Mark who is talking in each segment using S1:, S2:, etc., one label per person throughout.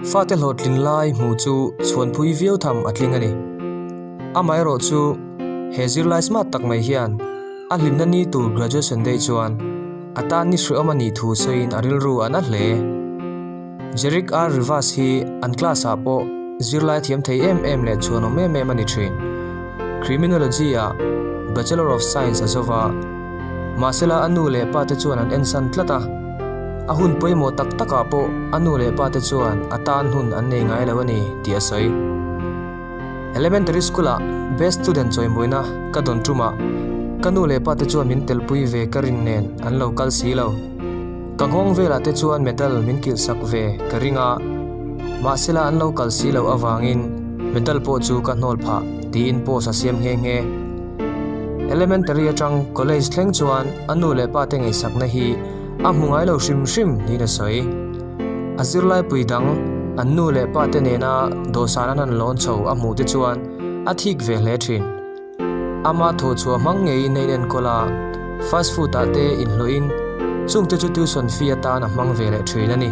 S1: Fate hlawhtlin lai hmuh chu chhuanpui viau tham a tling a ni. Amaherawhchu, he zirlai smart tak mai hian a hlimna ni tur graduation day chuan a tan ni hreawm a nih thu sawiin a rilru a na hle. Jerick R. Rivas hi an class ah pawh zirlai thiam thei em em leh chhuanawm em em a ni thin. Criminology ah Bachelor of Science a zo va, mahsela a nu leh pa te chuan an ensan tlat a. A hun pawimawh tak takah pawh a nu leh pa te chuan a tan hun an nei ngai lo a ni tih a sawi. Elementary School ah Best Student chawimawina ka dawn tumah ka nu leh pa te chuan min telpui ve ka rin nen an lo kal si lo. Ka nghawng velah te chuan medal min kilh sak ve ka ring a, mahsela an lo kal si loh avangin medal pawh chu ka hnawl phah tiin post a siam nghe nghe. Elementary atang college thleng chuan a nu leh pa te ngaihsakna hi a hmu ngai lo hrim hrim niin a sawi. A zirlaipui dang an nu leh pa te nena dawhsan an han lawn chho a hmuh te chuan a thik ve hle thin. Ama thawhchhuah hmang ngeiin a inenkawl a, fast food ah te inhlawhin chungte chu tuition fee atan a hmang ve leh thin a ni.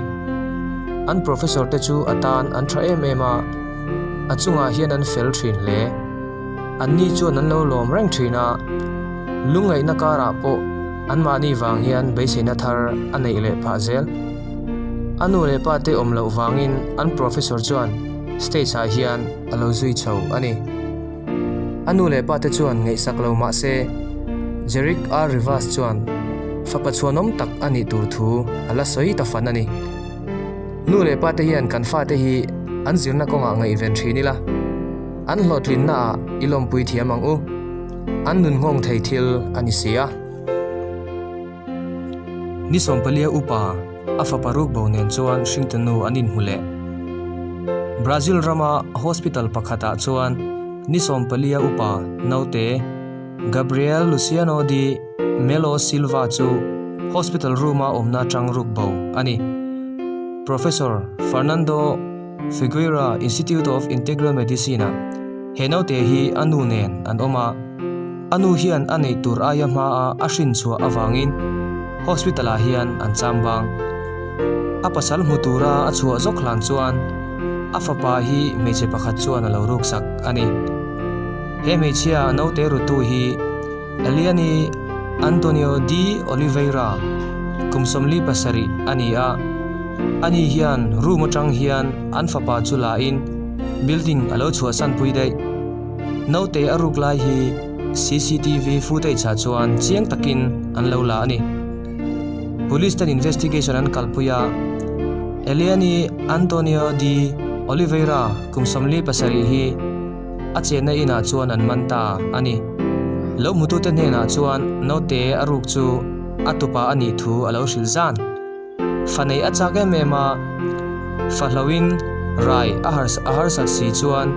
S1: An professor te chu a tan an tha em em a, a chungah hian an fel thin hle. Anni chuan an lo lawm reng thin a, lungngaihna karah pawh anmahni vang hian beiseina thar a neih leh phah zel. A nu leh pa te awm loh vangin an professor chuan stage ah hian a lo zui chho a ni. A nu leh pa te chuan ngaihsak lo mah se, Jerick R. Rivas chuan fapa chhuanawm tak a nih tur thu a la sawi ta fan a ni. Nu leh pa te hian kan fate hi an zirna kawngah ngaihven thin ila, an hlawhtlinna ah i lawmpui thiam ang u. An nun nghawng thei thil a ni si a. Ni sawmpalia upa a fapa rukbo nen chuan hringtunu an inhmu leh. Brazil rama hospital pakhatah chuan ni sawmpalia upa naute Gabriel Luciano de Melo Silva chu hospital room-a awmna atang rukbo a ni. Professor Fernando Figueira Institute of Integral Medicine-ah he naute hi a nu nen an awm a. A nu hian a neih tur aia hmaa a hrin chhuah avangin hospital ah hian an cham bang. A pasal hmu tura a chhuah zawk hlan chuan a fapa hi hmeichhe pakhat chuan a lo ruksak a ni. He hmeichhia naute rutu hi Eliani Antonio de Oliveira kum 47 a ni a, ani hian room atang hian an fapa chu la in building a lo chhuahsan pui daih. Naute a ruk lai hi cctv footage ah chuan chiang takin an lo la a ni. Police ten investigation an kalpui a, Eliani Antonio de Oliveira kum 47 hi a chenna inah chuan an man ta a ni. Lo hmutute hnenah chuan naute a ruk chu a tupa a nih thu a lo hrilh zan. Fa neih a chak em em a, fa hloin rai a a harsat si chuan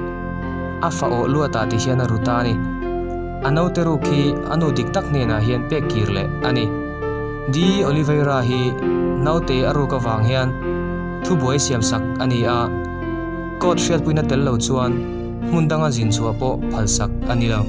S1: a fa awh luat ah ti hian a ru ta a ni. A naute ruk hi a nu dik tak hnenah hian pek kir leh a ni. Di Oliveira hi naute a ruk avang hian thubuai siamsak a ni a, court hriatpuina tel lo chuan hmun danga zin chhuah pawh phalsak a ni lo.